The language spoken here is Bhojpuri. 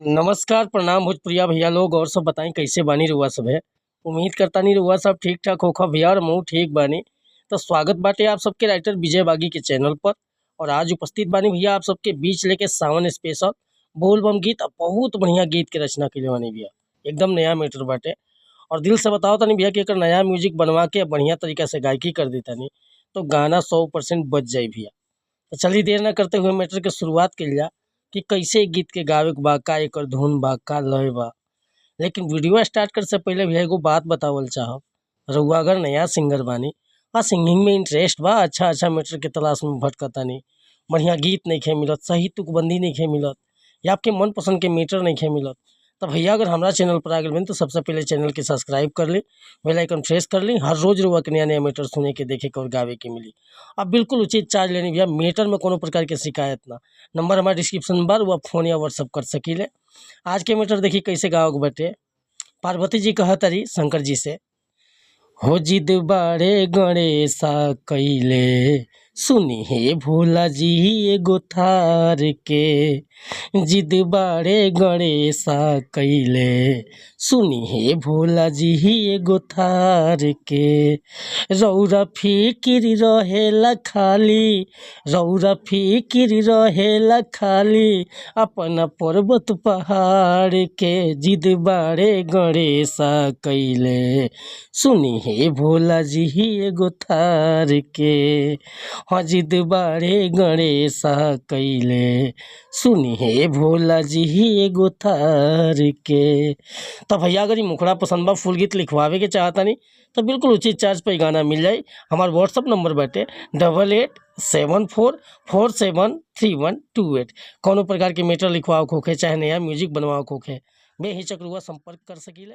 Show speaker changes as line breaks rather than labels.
नमस्कार, प्रणाम भोजपुरिया भैया लोग। और सब बताई, कैसे बानी रउआ सभे? उम्मीद करतानी रउआ सब ठीक ठाक होखब भैया और हमहू ठीक बानी। तो स्वागत बाटे आप सबके राइटर विजय बागी के चैनल पर और आज उपस्थित बानी भैया आप सबके बीच लेके सावन स्पेशल बोलबम गीत। बहुत बढ़िया गीत के रचना कइले बानी भैया, एकदम नया मैटर बाटे। और दिल से बताओ तनी भैया कि एकर नया म्यूजिक बनवा के बढ़िया तरीका से गायकी कर देतानी तो गाना 100% बज जाई भैया। तो चलिए, देर न करते हुए मैटर के शुरुआत कइल जा कि कैसे गीत के गावे के बा, का एकर धुन बा, का लय बा। लेकिन वीडियो स्टार्ट करे से पहले भैया एगो बात बतावल चाहब। रउआ अगर नया सिंगर बानी आ सिंगिंग में इंटरेस्ट बा, अच्छा अच्छा मैटर के तलाश में भटकतानी, बढ़िया गीत नइखे मिलत, सही तुकबंदी नइखे मिलत या आपके मनपसंद के मैटर नइखे मिलत, तो भैया अगर हमरा चैनल पर आ गइल बानी तो सबसे पहले चैनल के सब्सक्राइब कर ली, बेल आइकन प्रेस कर ली। हर रोज़ रउआ के नया नया मैटर सुने के, देखे के और गावे के मिली। अब बिल्कुल उचित चार्ज लेनी भैया, मैटर में कोनो प्रकार के शिकायत ना। नंबर हमारे डिस्क्रिप्शन में बा, रउआ फोन या व्हाट्सअप कर सकीले। आज के मैटर देखी कैसे गावे के बाटे। पार्वती जी कहतारी शंकर जी से, हो जिद बाड़े गणेशा कइले, सुनी हे भोला जी एगो थार के। जिद बाड़े गणेशा कइले, सुनी हे भोला जी एगो थार के। रौरा फिकिर रहेला खाली, रौरा फिकिर रहेला खाली अपना पर्वत पहाड़ के। जिद बाड़े गणेशा कइले, सुनी हे भोला जी एगो थार के। हाँ, जिद बाड़े गणेशा कइले, सुनी हे भोला जी एगो थार के। तो भैया अगर ई मुखड़ा पसंद बा, फुल गीत लिखवावे के चाहतानी तो बिल्कुल उचित चार्ज पर ई गाना मिल जाई। हमार व्हाट्सअप नंबर बाटे 8874473128। कौनो प्रकार के मैटर लिखवावे के होखे, चाहे नया म्यूजिक बनवावे के होखे, बेहिचक रउआ संपर्क कर सकीले।